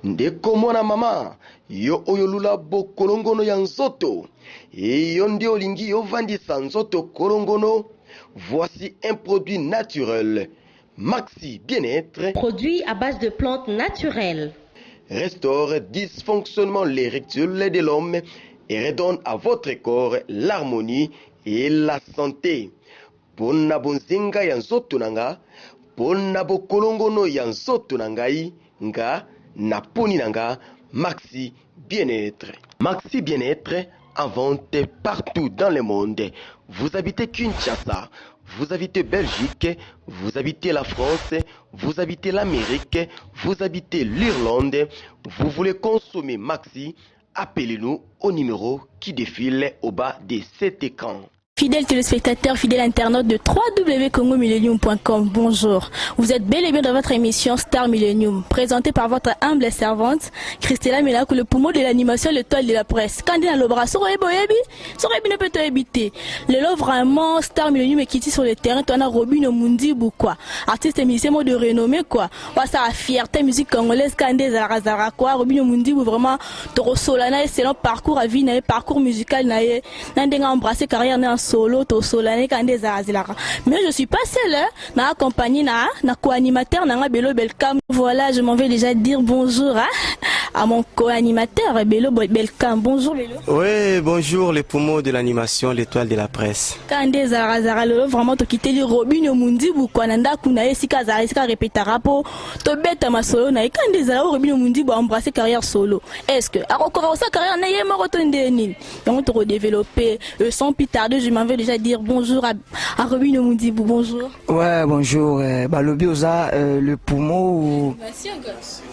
Ndeko mwana mama, yo oyo olula bokolongono ya nzoto, yo nde olingi ovandisa nzoto kolongono, voici un produit naturel, Maxi Bien-être. Produit à base de plantes naturelles. Restaure dysfonctionnement l'érectile de l'homme et redonne à votre corps l'harmonie et la santé. Pona bonzenga ya nzoto na nga, pona bokolongono ya nzoto na ngai, nga naponi na nga Maxi Bien-être. Maxi Bien-être en vente partout dans le monde. Vous habitez Kinshasa, vous habitez Belgique, vous habitez la France, vous habitez l'Amérique, vous habitez l'Irlande, vous voulez consommer Maxi, appelez-nous au numéro qui défile au bas de cet écran. Fidèles téléspectateurs, fidèles internautes de www.congomillennium.com, bonjour. Vous êtes bel et bien dans votre émission Star Millennium, présentée par votre humble servante, Christella Melaku, le poumon de l'animation, l'étoile de la presse. Quand on a le bras, lelo vraiment Star Millennium ekiti sur le terrain, toza na Robinho Mundibu quoi. Artiste musicien de renommée quoi. Wasa fierté musique congolaise kande zara zara quoi. Robinho Mundibu vraiment tokosola na ye selon parcours à vie na ye, parcours musical na ye. Na ndenge embrasser carrière na solo tosola na ye kande zara zara. Mais je suis pas seule, hein. Na accompagné na co-animateur na nga Belo Belkam. Voilà, je m'en vais déjà dire bonjour hein, à mon co-animateur Belo Belkam. Bonjour Belo. Oui, bonjour les poumons de l'animation, l'étoile de la presse. Kande zara zara lelo vraiment tokiteli Robinho Mundibu kwa na ndako na ye esika azala esika répétera po tobeta masolo na ye. Kande ezala oyo Robinho Mundibu embrasser carrière solo. Est-ce que akokoka kosala carrière na ye moko to nde nini? Donc tokodévelopper sans plus tarder, je m'en vais déjà dire bonjour à Robinho Mundibu. Bonjour. Ouais, bonjour. Balobi oza le poumon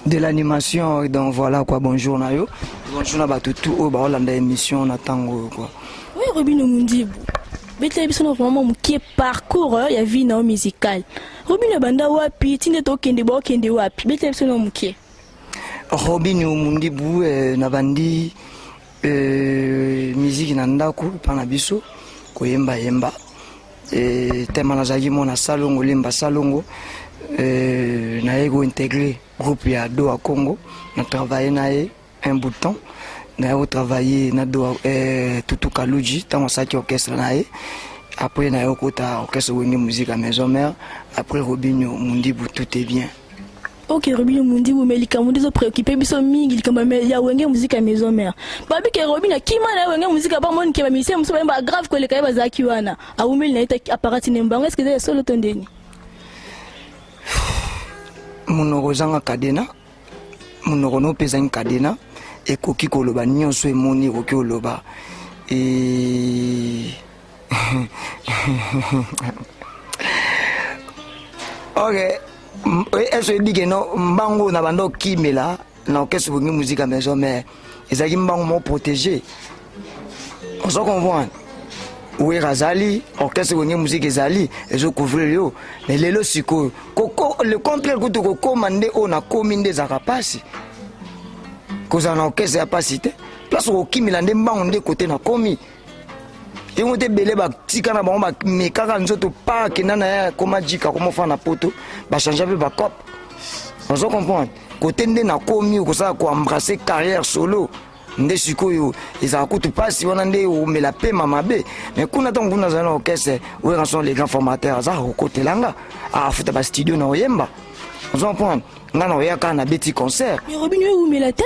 de l'animation. Donc voilà quoi, bonjour na yo. Bonjour na bato tout oyo baolanda émission na tango quoi. Oui, Robinho Mundibu. Betela biso na vraiment mokie parcours ya vie na yo musicale. Robinho banda wapi, tinde tokende ba okende wapi. Betela biso na mokie. Robinho Mundibu na bandi musique na ndako pa na biso koyemba yemba. Tema nazalaki mwana salongo lemba salongo naye kointégrer groupe ya Doa Congo na travailler na ye un bout de temps naye kotravailler na Doa Tutu Kaluji ntango asalaki orchestre na ye. Après naye kokota orchestre Wenge Musique à Maison Mère. Après Robinho Mundibu, tout est bien. Ok, Robinho Mundibu, mais likambo nde ezopréoccupe biso mingi, likambo ya Wenge Musique ya Maison Mère. Babike Robinho akima na ye Wenge Musique, bamoni ke bamusicien mosusu bayemba grave koleka ye bazalaki wana, awumeli na ye te aparati na mbango. Est-ce que eza ya solo to ndeni? Monoko ezanga kadena, monoko no mpe ezangi kadena, ekoki koloba nyonso emoni, ekoki koloba e ok. Eso oyebi ke no mbango na banda okimela na orchestre Wenge Musique ya Maison Mère ezalaki mbango moko protégé, ozo comprendre? Wera azali, orchestre Wenge Musique ezali ezocouvrir yo. Mais lelo sikoyo le contraire kutu, kokóma nde oyo nakomi nde ezalaka mpasi kozala na orchestre ya mpasi te. Place okokimela nde mbango nde kote nakomi yango te. Ebele batika na bango, bamekaka nzoto pa akenda na ye akoma jika, akoma ofanda na poto, bachange mpe bacope, ozo comprendre? Kote nde nakomi okosala koembrasser carrière solo nde sikoyo ezalaka kutu mpasi wana nde omela pema mabe. Mais kuna ntango kuna azali na orchestre, Werrason les grands formateurs aza kokotelanga, afuta bastudio na oyemba, ozo comprendre? Nga na oyaka na beti concert. Mais Robinho ewumela te.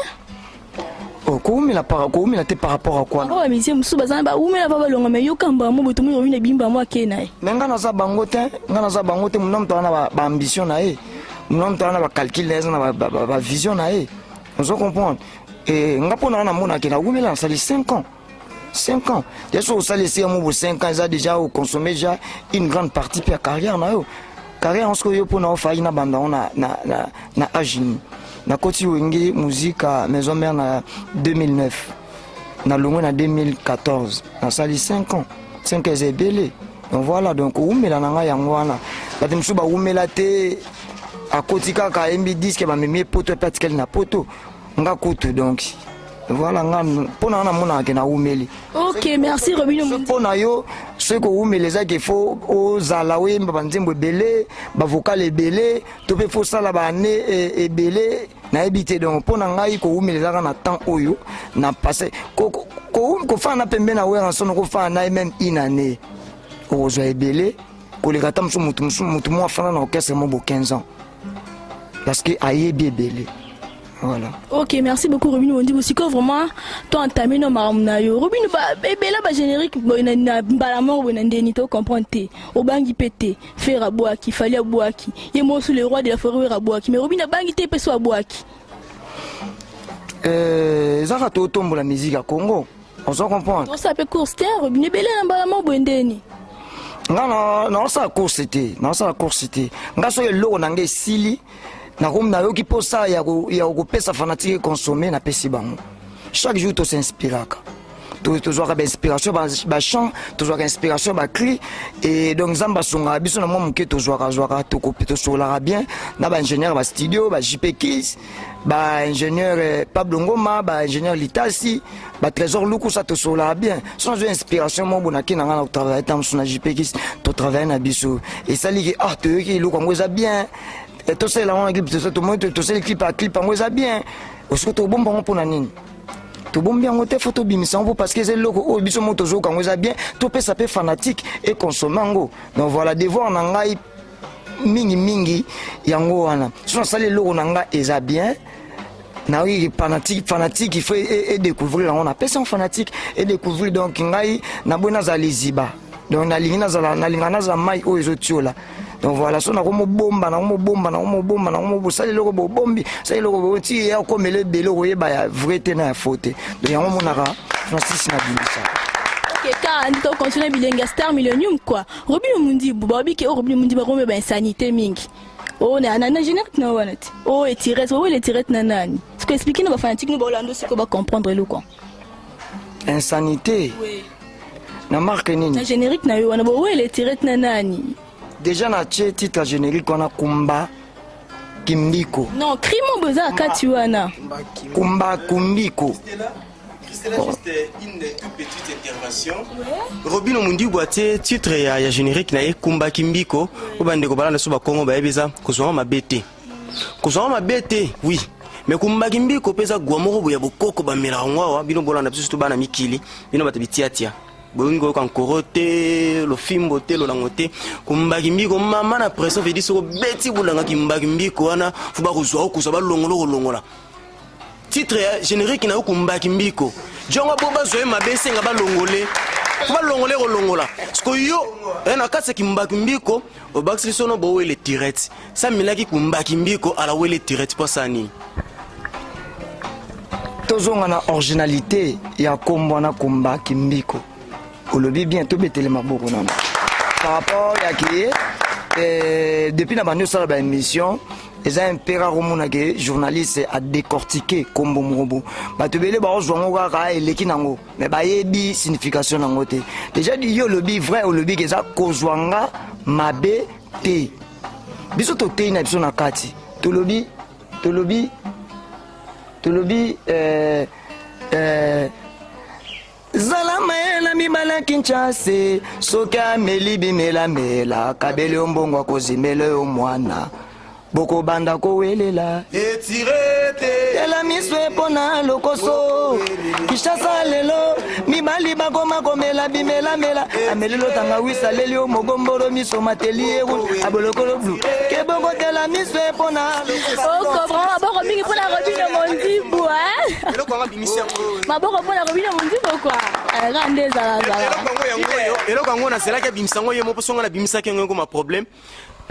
Koumela koumela te par rapport à quoi? Bango bamusicien mosusu baza na baumela pa balonga, mais yokamba mo boto moi Robinho ebimba mo ake na ye. Mais nga naza bango te, nga naza bango te. Mona moto aza na baambition na ye, mona moto aza na bacalcul na ye, aza na bavision na ye, ozo comprendre? E nga mpo na nga namonake nawumela, nasali 5 ans. 5 ans déjà, soki osali esika mo bo 5 ans, eza déjà oconsomme déjà une grande partie mpe ya carrière na yo. Carrière yango soki oyo mpona ofai na banda yango na age nini? Nakoti Wenge Musique Maison Mère na 2009, nalongwe na 2014, nasali 5 ans. 5 ans eza ebele. Donc voilà, donc owumela na ngai yango wana. Bato mosusu bawumela te, akoti kaka, ayembi disque, bamemi ye poto, epe atikali na poto. Nga kutu, donc voilà, nga mpo na nga namonaka ke nawumeli. Ok, merci Robinho. Mpo na yo soki kowumela ezaki fo ozala oyemba banzembo ebele, bavocal ebele, to mpe fo osala baane ebele. Nayebi te. Donc mpo na ngai, kowumela ezaka na temps oyo na passé. Kofanda na pembe na Werrason, kofanda na ye même une année, okozwa ebele koleka ata mosusu motu mosusu, motu mo afanda na orchestre mo bo 15 ans, parce que ayebi ebele. Voilà. Ok, merci beaucoup, Robinho Mundibu. Sikoyo vraiment to entamé no makambo na yo, Robinho. Ebele bagénérique boye na mbala moko boye na ndeni to comprendre te. Obangi mpe te. Ferre abwaki, Fally abwaki, ye mosu le roi de la forêt Wera abwaki, mais Robinho abangi te mpe so abwaki. Ezaka totombola musique ya Congo, ozo comprendre? Tosala mpe course te, Robinho. Ebele na mbala moko boye ndeni? Nga naosala course te, naosala course te. Nga soki eloko na nga esili, nakomi nayoki mposa ya kopesa fanatique consommer, napesi bango. Chaque jour tosinspiraka, tozwaka bainspiration, bachant, tozwaka inspiration, bacri. Et donc Nzambe asungaka biso na mwa moke tozwaka zwaka, tosololaka bien na baingénieur bastudio, ba JP Kis, baingénieur Pablo Ngoma, baingénieur Litasi, batrésor Lukusa. Tosololaka bien. So nazwa inspiration moko bo, nake na ngai na kotravaille ta mosusu na JP Kis, totravaille na biso, esaliki ah, toyoki eloko yango eza bien, tosalela yango na clip. Tomoni tosali clip ya clip yango eza bien. Osiko tobomba yango mpona nini? Tobombi yango te, faut tobimisa yango, parce que eza eloko oyo biso mo tozoyoka yango eza bien, topesa mpe fanatique econsomme yango. Donc voilà, devoir na ngai mingimingi yango wana. So nasali eloko na ngai eza bien, nayoki fanatique, fanatique il faut edécouvrir yango, napesi yango, fanatique edécouvrir. Donc ngai naboyi nazala liziba, donc nalingi nazala, nalinga nazala mai oyo ezotiola. Donc voilà, so nakomobomba, nakomobomba, nakomobomba, nakomobosala eloko, bobombi, sala eloko ti ya okomela ebele, okoyeba ya vrai te na ya faux te. Donc yango omonaka Francis na bimisa. Ok, ka ndi tocontinue bilenge ya Star Millennium quoi. Robinho Mundibu, baobi ke o Robinho Mundibu akombe bainsanité mingi o na générique na wana ti o etirete, oyo etirete na nani? Siko explique na bafanatique no baolanda siko bacomprendre eloko. Insanité? Oui. Na marque nini? Na générique na yo wana, bowele etirete na nani? Déjà natie titre ya générique wana Kumba Kimbiko. Non, crime oyo eza na kati wana. Kumba Kumbiko. Christella, juste une toute petite intervention. Robinho Mundibu atie titre ya générique na ye Kumbaki Mbiko. Oyo bandeko balanda so bakongo bayebi, eza kozwanga mabe te. Kozwanga mabe te, oui. Mais kumbaki mbiko mpe eza gwa moko boye ya bokoko bamelaka yango awa. Bino bolanda biso, surtout bana mikili, bino bato bitiatia, bolingi koyoka nkoro te, lofimbo te, lolango te. Kumbaki mbiko, mama na pression vedi, soki obeti bulanga kimbaki mbiko wana, fo bakozwa okozwa balongola okolongola. Titre ya générique na yo Kumbaki Mbiko, jongo bo bazwa ye mabe, esenga balongole, fo balongole kolongola. Siko yo na kati ya kimbaki mbiko obakisi biso no bowele tirette samelaki kumbaki mbiko ala wele tirette mpo asala nini? Tozonga na originalité ya nkombo wana Kumba Kimbiko. Olobi bien, tobetele maboko nano par rapport ya ke depuis na bandi osala baémission, eza un peu rare omona ke journaliste adécortique nkombo moko bo. Bato ebele baozwa yango kaka eleki nango, mais bayebi signification nango te. Déjà yo olobi vrai, olobi ke eza kozwa nga mabe te. Biso totei na biso na kati, tolobi zala mayela mibala Kinshasa, soki ameli bimelamela, kabeli yo mbongo, akozimela yo mwana, bokobanda kowelela tela miso epona lokoso. Kinshasa lelo mibali bakoma komela bimelamela, ameli lotanga wisi, aleli yo mogombolo, miso mateli ye rouge, abolokolo blu, kebongo tela miso epona. Oko vraiment maboko mingi mpona Robinho Mundibu, hein? Eloko yango abimisi yango. Maboko mpona Robinho Mundibu quoi. Kaka nde ezalazala. Eloko yango yango oyo, eloko yango nazelaki abimisa yango ye moko, mpo songa nabimisaki yango ekoma problème.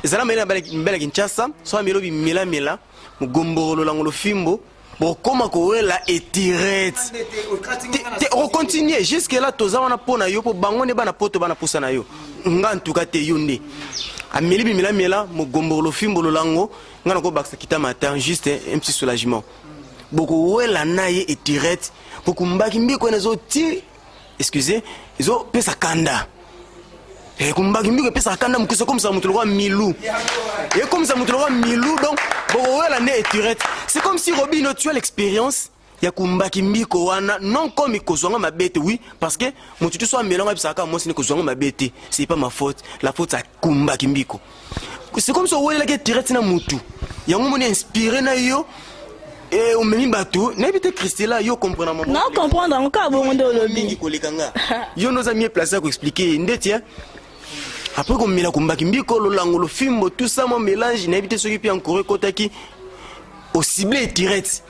Ezala mayele na mibali ya Kinshasa, so ameli bimelamela, mogomboro, lolango, lofimbo, bokoma kowela etirete te. Okocontinue jusque là, toza wana mpo na yo, mpo bango nde bana poto, bana pusa na yo. Nga ntuka te, yo nde ameli bimelamela, mogomboro, lofimbo, lolango, nga nakobakisa kita matin, juste un petit soulagement, bokowela na ye etirete, bokumbaki mbiko wana ezoti, excuse, ezopesa kanda. Kumbaki mbiko epesaka kanda mokusi, ekomisa moto lokola milu, ekomisa moto lokola milu. Donc bokowela nde etirete. C'est comme si, Robinho, tu as l'expérience ya kumbaki mbiko wana, non comme kozwanga mabe te, oui, parce que moto tu so amelanga, abisaka mwasi ne kozwanga mabe te, c'est pas ma faute, la faute akumbaki mbiko. C'est comme si owelelaki etirete na mutu yango, moni inspiré na yo. E omemi bato, nayebi te. Christela, yo comprendre mama. Na comprendre yango kaka bongo nde mingi olobi. Koleka nga, yo nde oza mieux placé ya koexpliquer ndeti, hein. Après komela kombaki mbiko, lolango, lofimbo, tout ça, mwa mélange, nayebi te soki mpe encore ekotaki ocible etirete.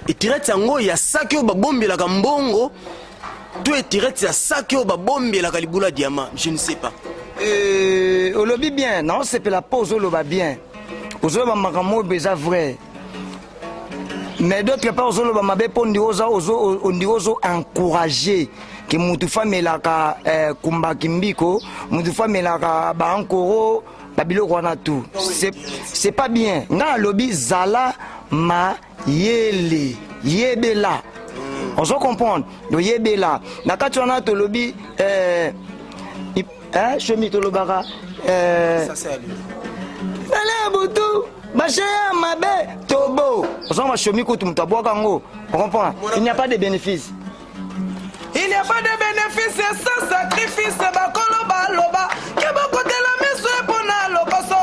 Etirete yango ya saki oyo babombelaka mbongo to etirete ya saki oyo babombelaka libula diamant, je ne sais pas. Olobi bien, naosepela mpo ozoloba bien, ozoloba makambo oyo eza vrai, mais d'autre part ozoloba mabe mpo ondiri oza ondiri ozo encourage ke mutu fa amelaka kumbaki mbiko, mutu fa amelaka baankoro, babiloko wana tout. C'est pas bien. Ngai alobi zala mayele, yebela, ozo comprendre? Oyebela na kati wana tolobi shomi tolobaka ele butu bashe ya mabe tobo ozonga bashomi kutu moto abwaka yango. Ocomprend? Il n'y a pas de bénéfice. Il n'y a pas de bénéfice sans sacrifice. Bakolo baloba ke bokotela miso epona lokoso.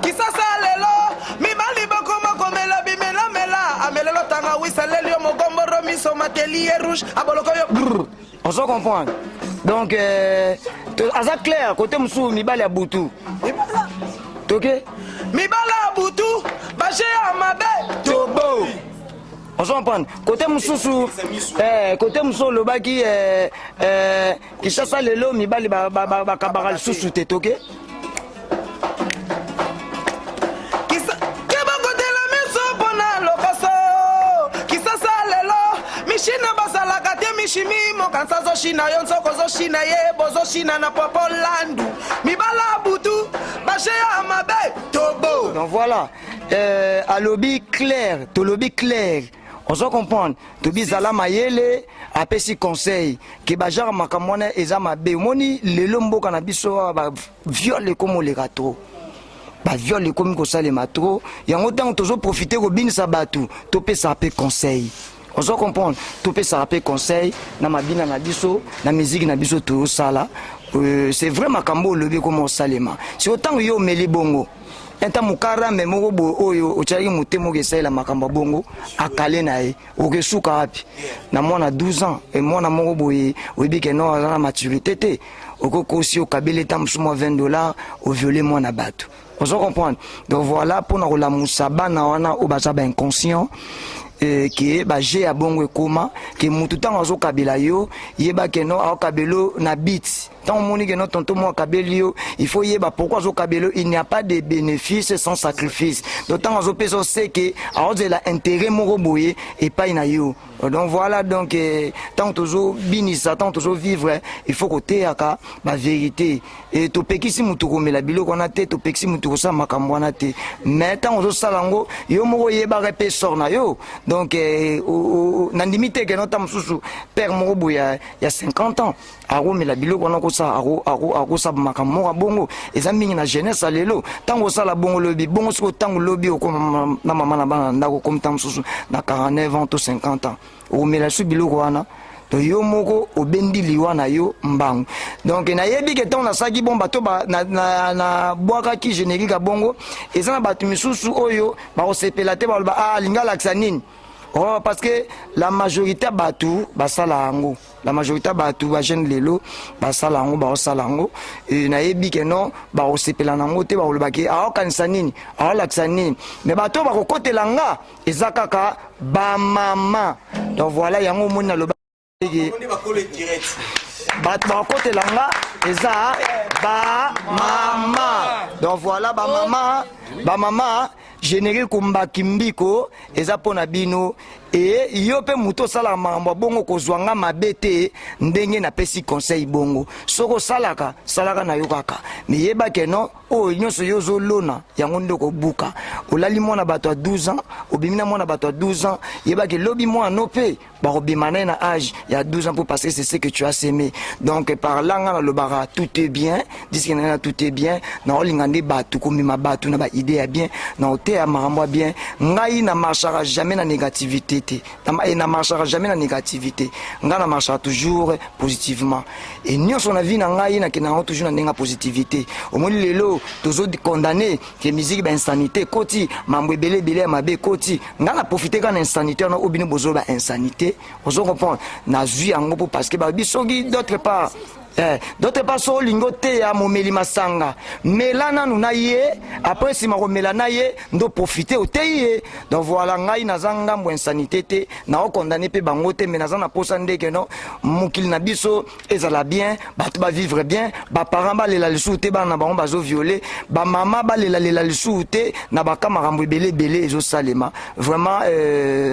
Kisasa lelo mibali bakoma komela bimelamela, amelelo tanga wisaleli yo mogomboro, miso mateli ye rouge, aboloko yo Brr. Ozo comprendre? Donc aza clair. Côté mosusu, mibali ya butu toke. Mibala ya butu, bashe ya mabe. Tobo, ozo comprendre? Côté mosusu, côté mosusu olobaki Kinshasa lelo mibali bakabaka lisusu te, toke. Ke bokotela miso mpona lokoso. Kisasa lelo mishina basalaka te, mishimi mokansa azoshina yo, nzoko ozoshina ye, bozoshina na popo landu. Mibala butu, bashe ya mabe tobo. Donc voilà, alobi clair, tolobi clair, ozo comprendre? Tobi zala mayele, apesi conseil ke bagenre makambo wana eza mabe. Omoni lelo mboka na biso awa, baviol ekomi oleka trop, baviol ekomi kosalema trop. Yango ntango tozoprofite kobinisa bato, topesaka mpe conseil, ozo comprendre? Topesaka mpe conseil na mabina na biso, na miziki na biso tozosala. C'est vrai, makambo olobi ekoma osalema. Siko ntango yo omeli bongo, enta mokarame moko boye oyo otialaki motema oyo esalela makambo ya bongo, akale na ye, okesuka wapi na mwana 12 ans? E mwana moko boye oyebi ke no aza na maturité te, okokosi, okabeli eta mosusu mwa 20 $, oviole mwana bato, ozo comprendre? Donc voilà, mpona kolamusa bana wana oyo baza bainconscient ke baje ya bongo ekoma ke mutu ntango azokabela yo, yeba ke no aokabela yo na bit. Ntango omoni ke no tonto mo akabeli yo, il faut yeba pourquoi azokabela yo. Il n'y a pas de bénéfice sans sacrifice. Donc ntango azopesa, oseke aozela intérêt moko boye epai na yo. Donc voilà, donc ntango tozobinisa, ntango tozovivre, il faut koteyaka bavérité. E topekisi motu komela biloko wana te, topekisi motu kosala makambo wana te, mais ntango ozosala yango, yo moko oyebaka mpe sort na yo. Donc nandimi te ke no ta mosusu père moko boye ya 50 ans akomela biloko wana, akosala akosala makambo moko ya bongo. Eza mingi na jeunesse ya lelo. Ntango osala bongo lobi bongo, soki ntango lobi okoma na mama na bana na ndako, okomi ntango mosusu na 49 ans to 50 ans, okomela su biloko wana to yo moko obendi liwa na yo mbangu. Donc nayebi ke ntango nasalaki bon, bato nabwakaki générique ya bongo, eza na bato misusu oyo bakosepela te, baloba: "Ah, alingi alakisa nini?" Oh, parce que la majorité ya bato basala yango, la majorité ya bato bajeune lelo basala yango, baosala yango. Nayebi ke non, bakosepela nango te, bakoloba ke aokanisa nini, aolakisa nini. Mais bato oyo bakokotela nga eza kaka bamama. Donc voilà, yango omoni naloba bato bakotela nga eza bamama. Donc voilà, bamama, bamama, générique kumbaki mbiko eza mpo na bino. E yo mpe moto osalaka makambo ya bongo, kozwa nga mabe te ndenge napesi conseil bongo. Soki osalaka, salaka na yo kaka, me yeba ke non, oyo nyonso yo ozolona, yango nde okobuka. Olali mwana bato ya 12 ans, obimi na mwana bato ya 12 ans, yebake lobi mwana no mpe. Bakobima na ye na age ya 12 ans pour, parce que c'est ce que tu as semé. Donc par là, nga nalobaka tout est bien, disque na nga tout est bien. Naolinga nde bato komema bato na baidée ya bien, na oteya makambo ya bien. Ngai na marchaka jamais na négativité te. Et na marchaka jamais na négativité. Ngai na marchaka toujours positivement et nyonso na vie na ngai nakende yango toujours na ndenge ya positivité. Omoni, lelo tozocondamner ke musique, bainsanité ekoti, mambo ebele ebele ya mabe ekoti. Ngai na profite kaka na insanité wana oyo bino bozoloba insanité, ozo comprendre? Nazwi yango mpo parce que babi soki d'autre part, so olingi oteya momeli masanga, mela nanu na ye, après nsima komela na ye ndo profite oteyi ye. Donc voilà, ngai naza ngambo insanité te, naocondamner mpe bango te, mais naza na posa ndeke no mokili na biso ezala bien, bato bavivre bien, baparent balela lisusu te bana na bango bazovioler, bamama balelalela lisusu te na baka makambo ebele ebele ezosalema. Vraiment,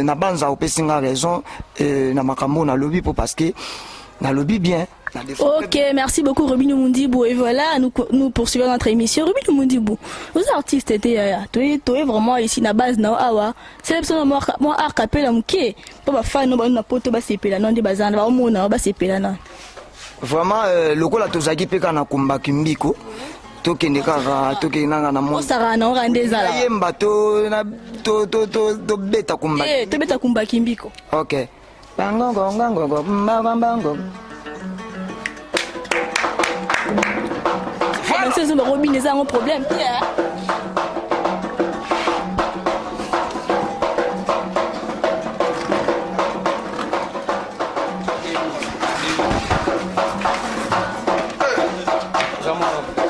na banza opesi nga raison na makambo oyo nalobi, mpo parce que nalobi bien. Ok, merci beaucoup Robinho Mundibu. Et voilà, nous, nous poursuivons notre émission. Robinho Mundibu, vous artistes étaient, tu es vraiment ici na base na awa. C'est le moi moi a cappella muke. Po ba fan no ba na poto ba sepela non de bazana ba mona ba sepela na. Vraiment, lokola tozalaki mpe kaka na kumbaki mbiko, tokende kaka, tokende nanga na Osaka na ora ndezala. Yemba to na to to to tobeta kumbaki. Eh, tobeta kumbaki mbiko. Ok. Bangongo ngongo mbango. Voilà. C'est Robin eza un problème. Yeah.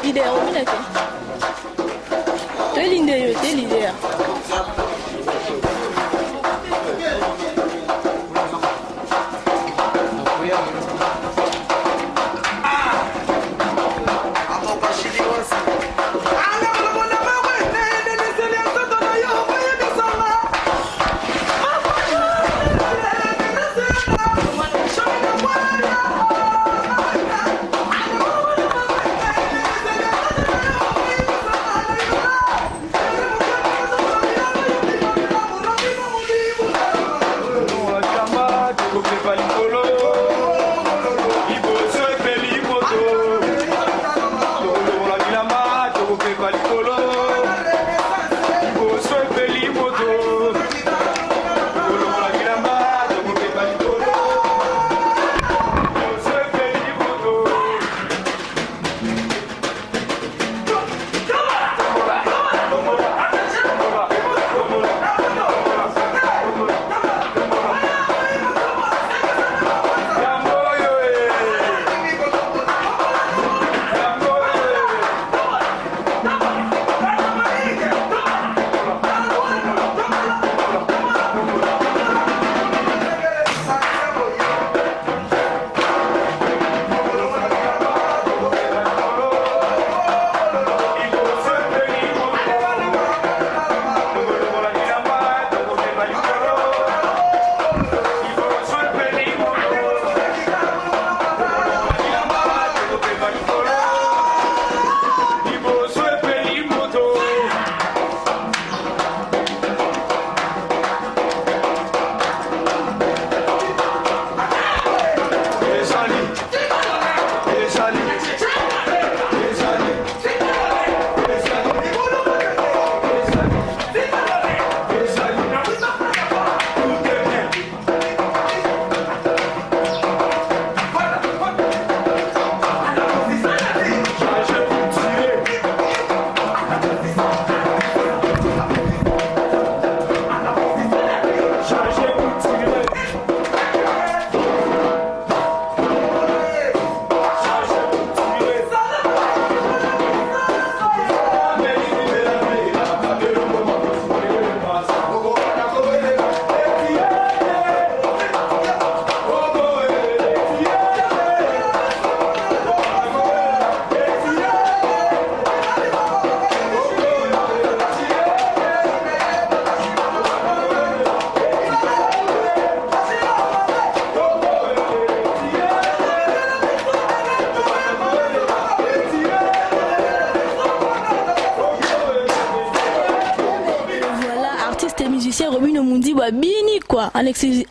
Leader, Robin te. Te leader yo, te leader. quoi,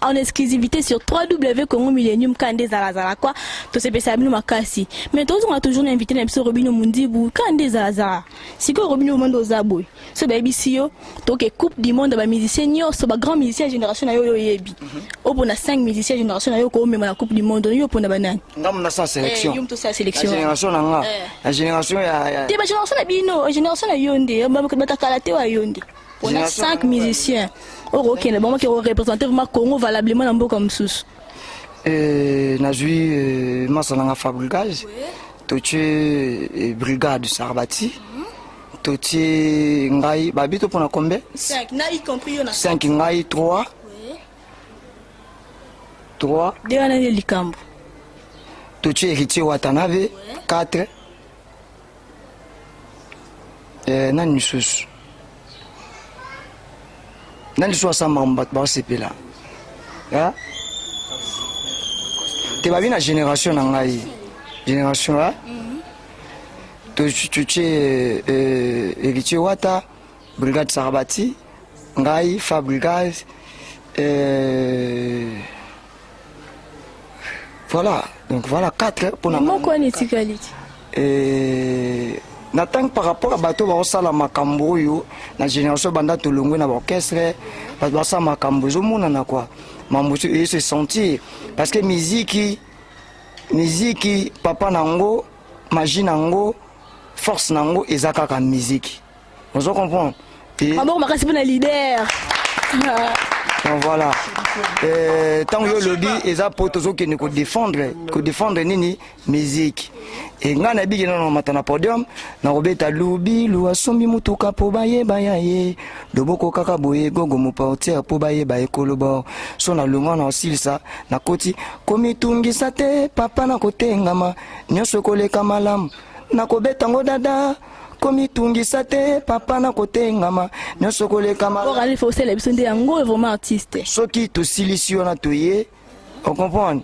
en exclusivité sur 3W Congo Millennium kande ezalazala quoi. Tosepesa bino makasi, mais tozonga toujours na invité na biso Robinho Mundibu. Kande ezalazala sikoyo, Robinho Mondo, oza boye, so bayebisi yo toke Coupe du monde, bamusicien nyonso, bagrand musicien ya génération na yo oyo oyebi, opona 5 musicien ya génération na yo koomema na Coupe du monde, yo opona banani? Ngambo nasala sélection? Yo moto osala sélection. Na génération na nga? Na génération ya Te, bagénération na bino, génération na yo nde batakala te, wa yo nde pona Génération 5 musiciens oyo okende bango ke koreprésente vraiment Congo valablement na mboka mosusu. Nazwi masa nanga Fabrigage, totie Brigade Sarbati, totie ngai. Babi to mpona combien? 5 na y compris yo na. 5, ngai 3, 3. Nde wana nde likambo. Totie Héritier Watanabe, 4. Nani lisusu? Nani lisusu asambaka bato baosepela te? Babi na génération na ngai, génération a totie Héritier Wata, Brigade Sarabati, ngai Fabrigaz, voilà, donc voilà 4 mpona Moko wana etikali ti. Na ntango par rapport a bato baosala makambo oyo na génération banda tolongwe na baorchestre, bato basala makambo ezomonana kua, mambo ese sentir, parce que miziki papa nango, magie nango, force nango eza kaka miziki, ozo comprendre? Maboko makasi mpona leader. Donc voilà, ntango yo olobi eza po tozokende kodéfendre nini, musique. E ngai nayebiki nano mata na podium, nakobeta lubilu asombi mutuka mpo bayeba ya ye loboko kaka boye, gogo moportiere mpo bayeba ekoloba so nalongwa na osilisa nakoti komitungisa te papa, nakotengama nyonso ekoleka malamu, nakobeta ngo dada, komitungisa te papa, nakotengama nyonso koleka malamu. Osala biso nde yango vraiment artiste. Soki tosilisi wana, toye ocomprendre,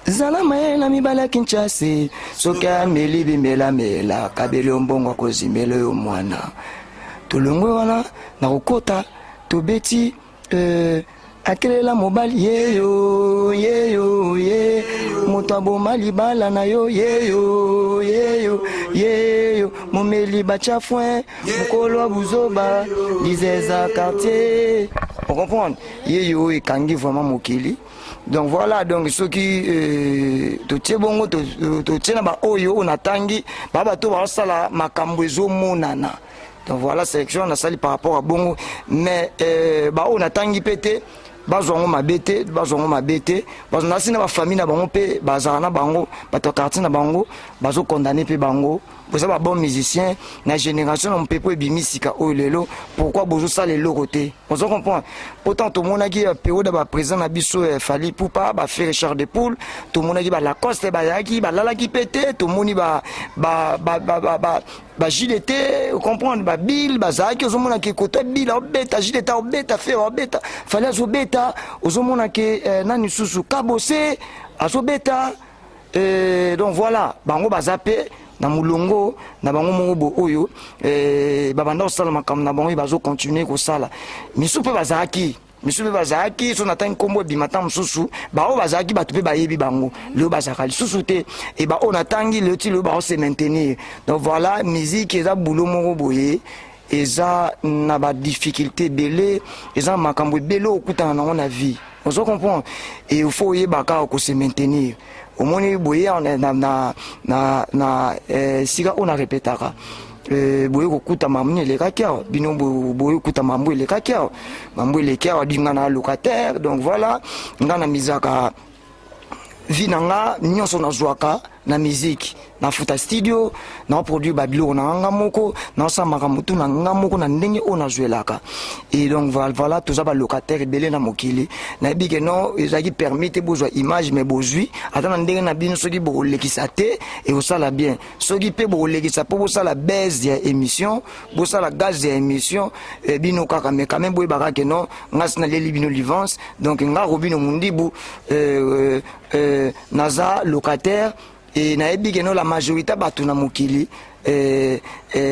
zala mayele na mibali ya Kinshasa, soki ameli bimelamela, kabeli yo mbongo, akozimela yo mwana. Tolongwe wana nakokota, tobeti akelela mobali yeyo yeyo ye moto aboma libala na yo yeyo yeyo yeyo momeli batya foin mokolo ya buzoba lizeza quartier, ocomprendre? Yeyo oyo ekangi vraiment mokili. Donc voilà, donc soki totie bongo, totie na baoyo oyo natangi, baa bato baosala makambo ezomonana. Donc voilà sélection nasali par rapport à bongo. Mais baoyo natangi mpe te, bazwa yango mabe te, bazwa yango mabe te. Nasi na bafamille na bango mpe bazala na bango, bato ya quartier na bango bazokondane mpe bango, boza babon musicien na génération na mopepo ebimi sika oyo lelo, pourquoi bozosala eloko te? Ozo comprendre? Pourtant tomonaki période ya baprésident na biso Fally Ipupa, baFerre, Chair de Poule, tomonaki balacoste bazalaki, balalaki mpe te. Tomoni ba ba JDT, comprendre, babill bazalaki, ozomona ke koto bill aobeta, JDT aobeta, Ferre aobeta, Fally azobeta, ozomona ke nani susu, Kabose azobeta. Donc voilà, bango baza mpe na molongo na bango moko bo oyo babanda kosala makambo na bango, bazocontinue kosala. Misu mpe bazalaki, misu mpe bazalaki, so natangi nkombo ebima ta mosusu, baoyo bazalaki bato mpe bayebi bango lelo bazalaka lisusu te. E baoyo natangi lelo ti lelo baose maintenir. Donc voilà, musique eza boulot moko boye, eza na badifficulté ebele, eza na makambo ebele okutana nango na vie, ozo comprendre? Et il faut oyeba kaka kose maintenir. Omoni boye na esika oyo narepetaka, boye kokuta mambo nini elekaki awa, bino boye kokuta mambo elekaki awa, mambo eleki awa di nga na locataire. Donc voilà, nga na mizaka vie na nga nyonso nazwaka na musique, nafuta studio, naoproduire babiloko na nga moko, naosala makambo tu na nga moko na ndenge oyo nazwelaka. Et donc voilà, toza balocataire ebele na mokili. Nayebi ke non, ezalaki permis te bozwa image, mais bozwi ata na ndenge na bino. Soki bokolekisa te, ekosala bien. Soki mpe bokolekisa mpo bosala base ya émission, bosala gaz ya émission, bino kaka. Mais quand même boyebaka ke non, nga si naleli bino livance. Donc nga Robinho Mundibu, naza locataire e nayebi ke no, la majorité bato na mokili.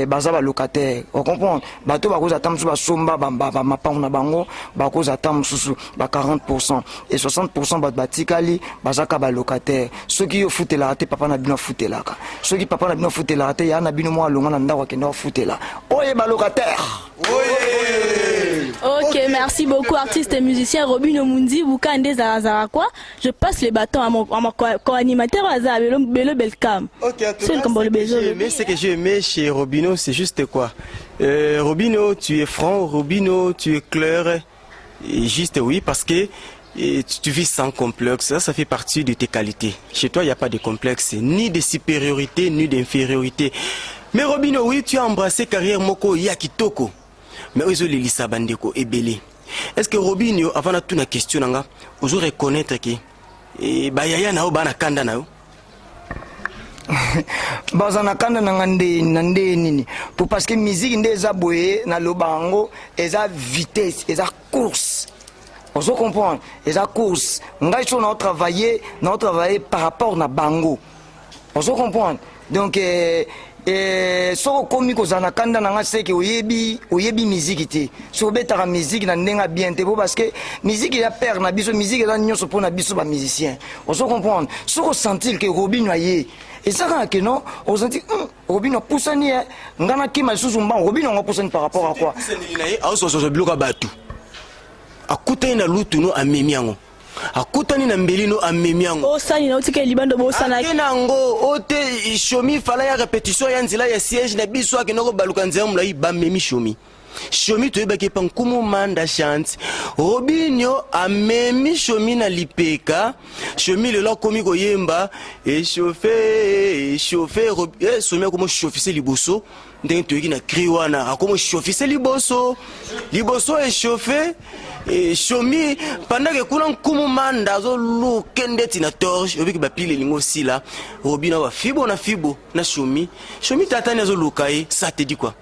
Baza balocataire, ocomprendre? Bato bakozala ata mosusu basomba bamapango na bango, bakozala ata mosusu ba 40% et 60%. Bato batikali bazaka balocataire. Soki yo ofutelaka te, papa na bino afutelaka. Soki papa na bino afutelaka te, ya na bino mwa alongwa na ndako, akende afutela. Oye balocataire! Ok, merci beaucoup, artiste et musicien Robinho Mundibu Kande Zarazara quoi. Je passe le bâton à mon co-animateur Azar Belo Belo Belkam. Ok, en tout C'est cas, comme ce le que Bézo. j'ai aimé, ce que j'ai aimé chez Robino, c'est juste quoi. Robino, tu es franc, Robino, tu es clair. Et juste oui, parce que tu vis sans complexe. Ça fait partie de tes qualités. Chez toi, il n'y a pas de complexe, ni de supériorité, ni d'infériorité. Mais Robino, oui, tu as embrassé carrière moko ya kitoko. Mais ozolelisa bandeko ebele. Est-ce que Robinio, avant na tuna question na nga, ozo reconnaître que bayaya na yo bana kanda na yo? Baza na kanda na nga nde na nde nini? Po parce que musique nde eza boye, naloba yango, eza vitesse, eza course, ozo comprendre? Eza course. Ngai so naotravaille par rapport na bango, ozo comprendre? Donc soki okomi kozala na kanda na nga, seke oyebi miziki te. Soki obetaka miziki na ndenge ya bien te, po parce que miziki eza père na biso, miziki eza nyonso mpo na biso bamusicien, ozo comprendre? Soki osentir ke Robino aye, eza kaka ke non, osentir Robino apusani, ye nga nakima lisusu mbango. Robino yango apusani par rapport à quoi? Pusaneli na ye, azozwa biloko ya bato. Akutani na lutu no, amemi yango. Akutani na mbeli no, amemi yango. Osani na otika libando bosana. Ake nango o te. Shomi fala ya répétition ya nzela ya siège na biso, akende kobaluka nzela molai, bamemi shomi. Shomi toyebaki epa nkumu Manda Chante. Robinio amemi shomi na lipeka. Shomi lelo akomi koyemba échauffe, échauffe. Shomi akomi ochauffise liboso ndenge toyoki na cri wana, akomi ochauffise liboso liboso, échauffe shomi, pendant ke kuna nkumu Manda azoluke ndeti na torche. Obiki bapile elingi osila. Robino bafibo na fibo na shomi. Shomi tatani azoluka ye. Ça te dit quoi?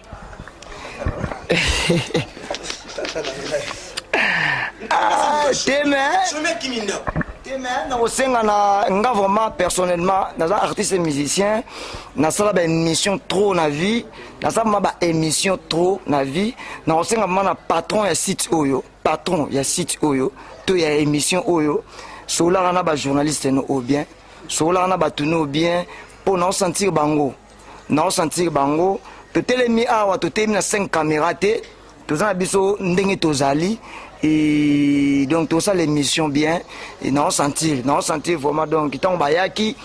Ah, te mais Shomi akimi ndako. Te mais nakosenga na nga vraiment personnellement, naza artiste et musicien, nasala baémission trop na vie, nasala vraiment baémission trop na vie. Nakosenga vraiment na patron ya site oyo, patron ya site oyo to ya émission oyo, solaka na bajournaliste no oyo bien, solaka na bato no bien, mpo naosentir bango, naosentir bango. Totelemi awa, totelemi na 5 caméra te, toza na biso ndenge tozali et donc tosala émission bien. Et naosentir vraiment. Donc ntango bayaki,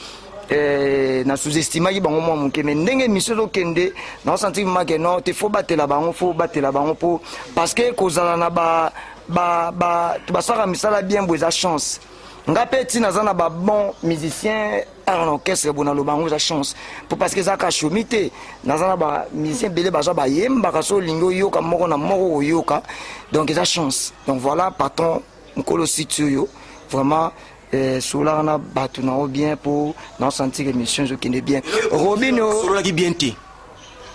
na sous-estimaki bango mwa moke, mais ndenge émission ezokende, naosentir vraiment ke non te, faut batela bango, faut batela bango, mpo parce que kozala na ba ba ba basalaka misala bien boye eza chance. Nga mpe ntina aza na babon musicien art na orchestre bo, naloba yango eza chance, po parce que eza kaka shomi te, naza na bamusicien ebele baza bayembaka. So olingi oyoka moko na moko, oyoka. Donc eza chance. Donc voilà, patron mokolo site oyo vraiment, solaka na bato na yo bien, mpo naosentir émission ezokende bien. Robino. Sololaki bien te.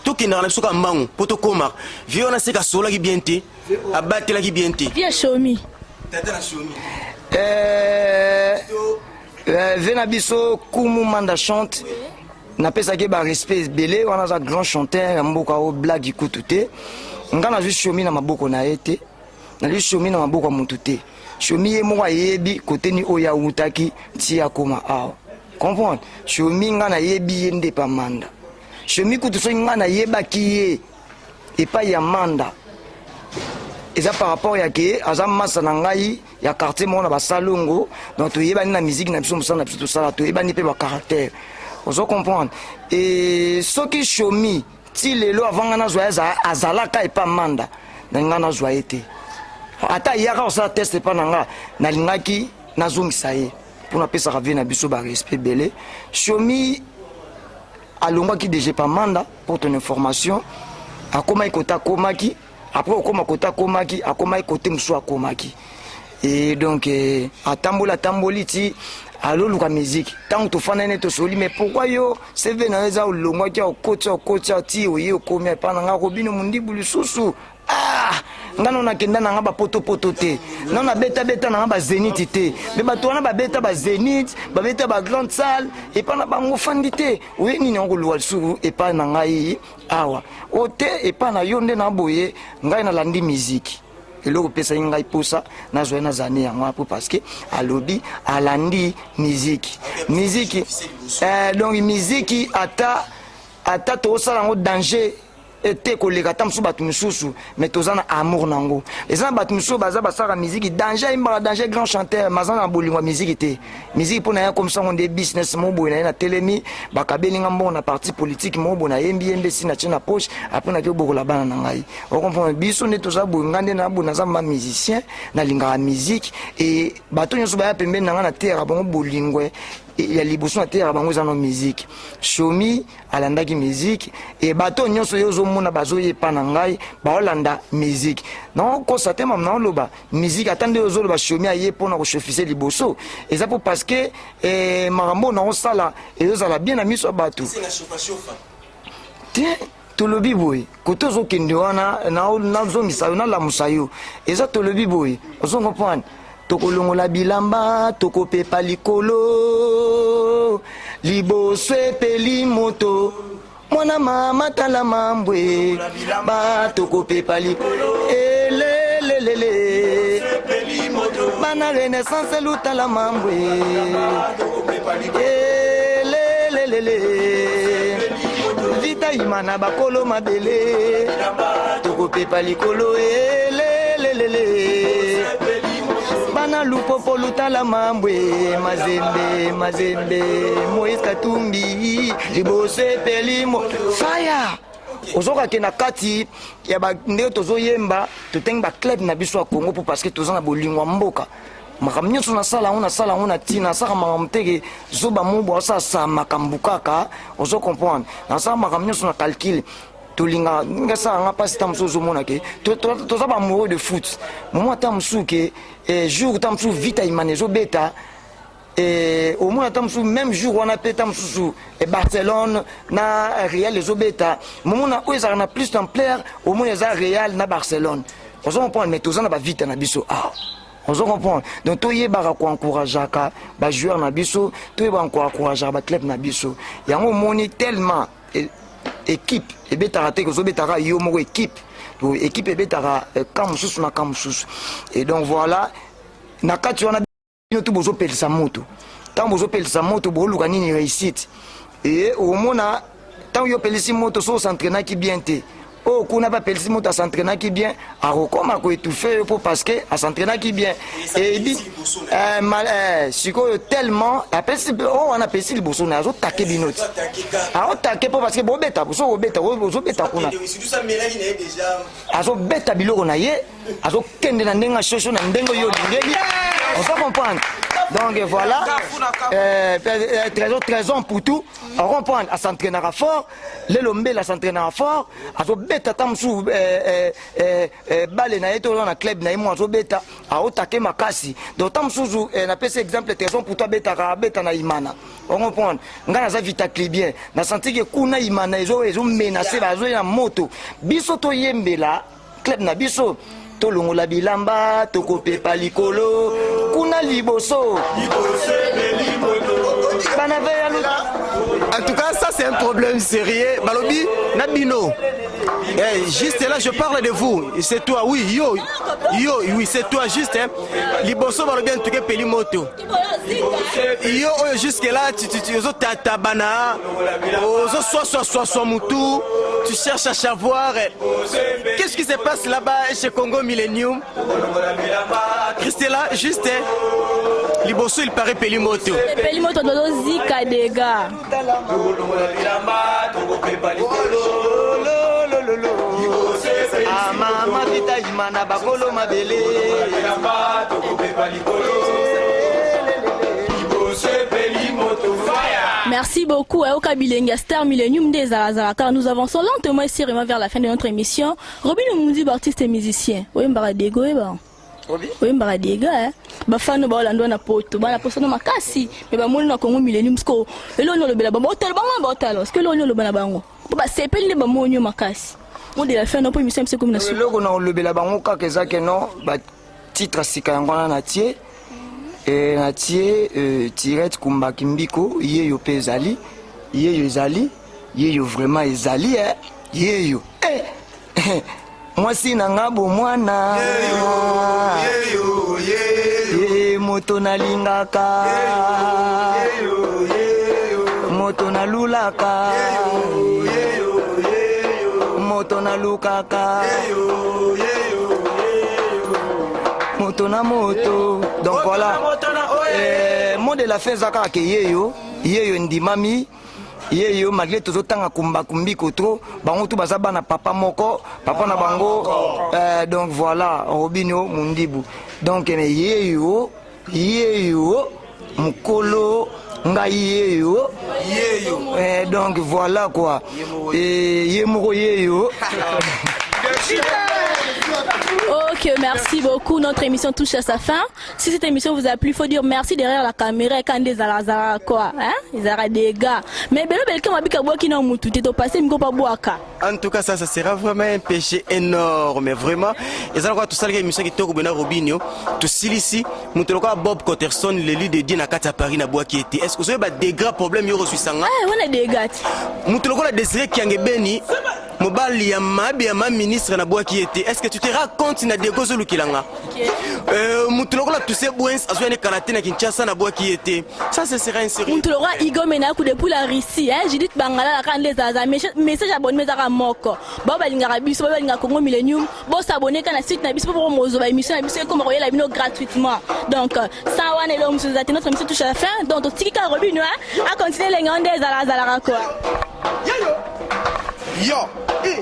Tokendaka na biso ka mbangu mpo tokomaka vie wana. Seka asololaki bien te, abatelaki bien te. Vie shomi. Tata na shomi. Ve na biso Kumu Manda Chante, napesaki barespect ebele wana. Aza grand chanteur ya mboka oyo, blague kutu te. Nga nazwi shomi na maboko na ye te, nazwi shomi na maboko ya motu te. Shomi ye moko ayebi koteni oyo awutaki ti akoma awa, comprendre? Shomi, nga nayebi ye nde pa Manda. Shomi kutu, soki nga nayebaki ye epai ya Manda, eza par rapport ya ke aza masa na ngai ya quartier moko na basalongo. Donc toyebani na musique na biso, mosala na biso tosala, toyebani mpe bacaractère, ozo comprendre? E soki shomi ti lelo, avant nga nazwa ye, azalaka epa Manda na ngai, nazwa ye te. Ata ayaka kosala test epa na nga, nalingaki nazongisa ye, mpo napesaka vie na biso barespect ebele. Shomi alongwaki DG pa Manda, pour ton information. Akomaki kota, akomaki après okoma kota, akomaki, akomaki kote mosusu, akomaki. Et donc atamboli, atamboli ti aloluka musique. Ntango tofandani, tosoli: mais pourquoi yo CV na yo eza olongwaki, okoti, okoti ti oye okomi epa na nga Robino Mundibu lisusu? Ah, Nga nano nakenda na nga bapotopoto te, nano nabetabeta na nga bazenith te, me bato wana babeta bazenith, babeta bagrande salle epai na bango fandi te. Oye nini yango koluka lisusu epai na ngai awa? O te, epai na yo nde na boye. Ngai nalandi miziki, eloko epesaki ngai mposa nazwa ye nazala ne yango wana, mpo parce que alobi alandi miziki, miziki donc miziki ata ata tokosala yango danger te koleka ata mosusu bato mosusu, mais toza na amour nango. Eza na bato mosusu baza basalaka miziki danger, ayimbaka danger, grand chanteur, mais aza na bolingo ya miziki te. Miziki mpo na ye akomisa yango nde business moko boye na ye. Natelemi, bakabeli nga mbongo na parti politique moko boye, nayembi yembi, esi natie na poche, après naki obokola bana na ngai. Ocomprendre? Biso nde toza boye. Ngai nde na boye, naza ma musicien, nalingaka miziki e bato nyonso baya pembeni na ngai, nateyaka bango bolingo ya liboso nateyaka bango eza no miziki. Shomi alandaki miziki e bato nyonso yo ozomona bazoyepa na ngai baolanda miziki. Naokosa te, mama, naoloba miziki. Ata nde ozoloba Shomi aye mpona koshofise liboso, eza mpo parce que makambo oyo naosala ezozala bien na miso ya bato te. Tolobi boye, kote ozokende wana, nazongisa yo, nalamusa yo. Eza tolobi boye, ozongo comprendre? Tokolongola bilamba, tokopepa likolo, liboso epeli moto. Mwana mama, tala mambwe ba tokopepa likolo, elelelele. Bana Renaissance, lutala mambwe, elelelele. Vita Imana, bakolo mabele, tokopepa likolo, elelelele. Bana Lupopo, lutala mambwe, Mazembe, Mazembe, Moïse Katumbi, liboso epeli faya. Ozokake na kati ya ndenge tozoyemba, totengi baclub na biso ya Congo, mpo parce que toza na bolingo ya mboka. Makambo nyonso nasala yango, nasala yango na ntina. Nasaka makambo teke zoba mobo asasa makambo kaka, ozo comprendre? Nasala makambo nyonso na calcul. Tolingaka nga, asala nga mpasi. Ta mosusu ozomona ke toza baamoureux de foot. Momo ata mosusu ke jour ta mosusu Vita Imana ezobeta, omona ata mosusu même jour wana mpe ta mosusu Barcelone na Real ezobeta. Momona oyo ezalaka na plus d'ampleur, omona eza Real na Barcelone, ozo comprendre? Mais toza na bavita na biso awa, ozo comprendre? Donc toyebaka koencourageaka bajoueur na biso, toyebaka koencourageaka baclub na biso. Yango omoni tellement équipe ebetaka te, kozobetaka yo moko. Équipe, équipe ebetaka camp mosusu na camp mosusu. Et donc voilà, na kati wana bino tu bozopelisa moto. Ntango bozopelisa moto, boluka nini? Réussite. E omona ntango yo opelisi moto, so os'entraînaki bien te, oyo kuna mpe apelisi moto, as'entraînaki bien, akokoma koétouffe yo, mpo parce que as'entraînaki bien. Ebi sikoyo tellement apesi oyo wana, apesi liboso na ye, azotake bino ti aotake, mpo parce que bobeta, so bobeta, ozobeta kuna, azobeta biloko na ye, azokende na ndenge ashosho, na ndenge oyo olingeli, ozo comprendre? Donc voilà, Trésor, Trésor Putu, ocomprendre, as'entraînaka fort. Lelo mbele as'entraînaka fort, azobeta ata mosusu bale na ye to oza na club na ye mo, azobeta, aotake makasi. Donc ta mosusu napesi exemple, Trésor Putu abetaka, abeta na Imana, ocomprendre? Ngai naza vita clubien, nasanti ke kuna Imana ezomenace, bazoya na moto. Biso toyembela club na biso, tolongola bilamba, tokopepa likolo kuna liboso bana ve ya. En tout cas, ça c'est un problème sérieux. Balobi, Nabino. Eh, juste là, je parle de vous. C'est toi, oui, yo, yo, oui, c'est toi, juste. Hein. Liboso, balobi, en tout cas, peli moto. Yo, oyo, jusque là, tu, ozo tata bana, ozo soa soa soa soa mutu, tu cherches à savoir. Qu'est-ce qui se passe là-bas chez Congo Millennium? Christella, juste, hein. Liboso, il paraît peli moto. Epeli moto, tozozika dega. Mama Vita Imana, bakolo mabele. Merci beaucoup à Oka Bilenga Star Millennium des Zalazalaka. Nous avançons lentement et sûrement vers la fin de notre émission. Robin Mundi, artiste et musicien. Oyembaka dego, oyeba. Oyembaka dega, hein. Bafano baolanda na poto, bana poso na makasi, mais bamoni na Congo Millennium sko. Eloko olobela bango, otala bango, baotala. Est-ce que eloko oloba na bango? Po basepeli nde bamoni yo makasi. Mot de la fin, non, po émission biso ekomi na suka. Eloko na kolobela bango kaka eza ke non, batitre ya sika yango wana natie. Natie Tirette Kumbaki Mbiko, yeyo mpe ezali, yeyo ezali, yeyo vraiment ezali, yeyo. Mwasi na nga bomwana, ye moto nalingaka, moto nalulaka, moto nalukaka, moto na moto. Donc voilà, mot de la fin eza kaka ke yeyo, yeyo ndimami, yeyo malgré tozotanga kumbakumbiko trop, bango tu baza bana papa moko, papa na bango. Donc voilà, Robinio Mundibu. Donc mais yeyo, yeyo mokolo ngai yeyo, yeyo. Donc voilà quoi, et ye moko yeyo. Ok, merci beaucoup. Notre émission touche à sa fin. Si cette émission vous a plu, il faut dire merci derrière la caméra. Quand des zara quoi, hein? Ils aura des gars. Mais belo belka mabika boki na mutu te to passer miko pa boaka. En tout cas, ça sera vraiment un péché énorme, vraiment. Et ça, quoi, tout ça, l'émission qui tourne au Robinio, tout silisi, mutu lokola Bob Cotterson, l'élu de Dieu na kati ya Paris na boaki été. Est-ce que vous avez des grands problèmes yo reçu sanga? Ah, on a des gars. Mutu lokola Désiré Kiange Beni, mobali ya mabe ya ma ministre na boaki été. Est-ce que tu te rends compte na dego zolukilanga? Mutu lokola Toussaint Bouens azwa ne kalate na Kinshasa na boaki été. Ça, ce sera un sérieux. Mutu lokola Igor Menaku depuis la Russie, hein, Judith Bangala la kan les aza message abonné mezaka moko. Ba balingaka biso, ba balingaka Congo Millennium, bo s'abonner kana site na biso pour mozo ba émission na biso comme royal bino gratuitement. Donc ça wana elo musu zate, notre émission touche à la fin. Donc totika Robinio, hein, a continuer les ngande zala zala quoi. Yo. Yo. Eh.